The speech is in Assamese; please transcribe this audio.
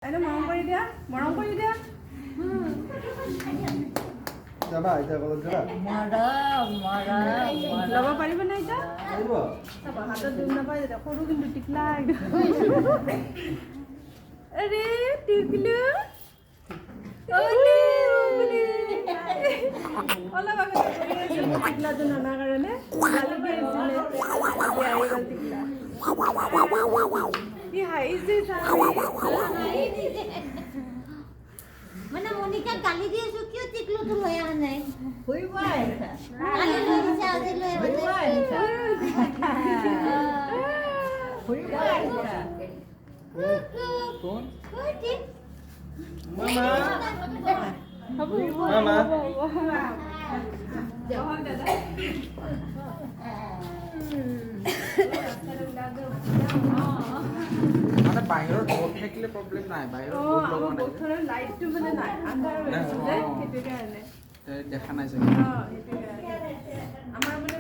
এনে মৰম কৰি দিয়া, মৰম কৰি দিয়া। যাবা এতিয়া কলেজ যাবা? মৰম মৰম। ল'ব পাৰিবনে এতিয়া? পাৰিব। চাব, হাতত দুখ নাপায় যেতিয়া। সৰু কিন্তু টিকলা একদম। আৰে টিকলু, অলি বুলি অলপ আগতে কৰি আছিল। টিকলাটো ননাৰ কাৰণে গালি দি আছিলে। এতিয়া আহি গ'ল টিকলা। কি হাঁহিছে চাবি। মানে মনিকাক গালি দি আছো, কিয় টিকলুটো লৈ অহা নাই? ফুৰিব আহিছা? কালি লৈ আহিছা, আজি লৈ অহা নাই। ফুৰিব আহিছা? কোন? ক'ত? মামা। হ'ব। মামা। হ'ব হ'ব, বহক দাদা। ৰাস্তালৈ ওলাই যাওঁ। মানে বাহিৰত বৰ্ড থাকিলে প্ৰব্লেম নাই, বাহিৰত বৰ্ড আমাৰ লগোৱা নাই যে। বৰ্ডখনৰ লাইটটো মানে নাই, আন্ধাৰ হৈ আছে যে, সেইটো কাৰণে। দেখা নাই চাগে। অঁ, সেইটো কাৰণে। আমাৰ মানে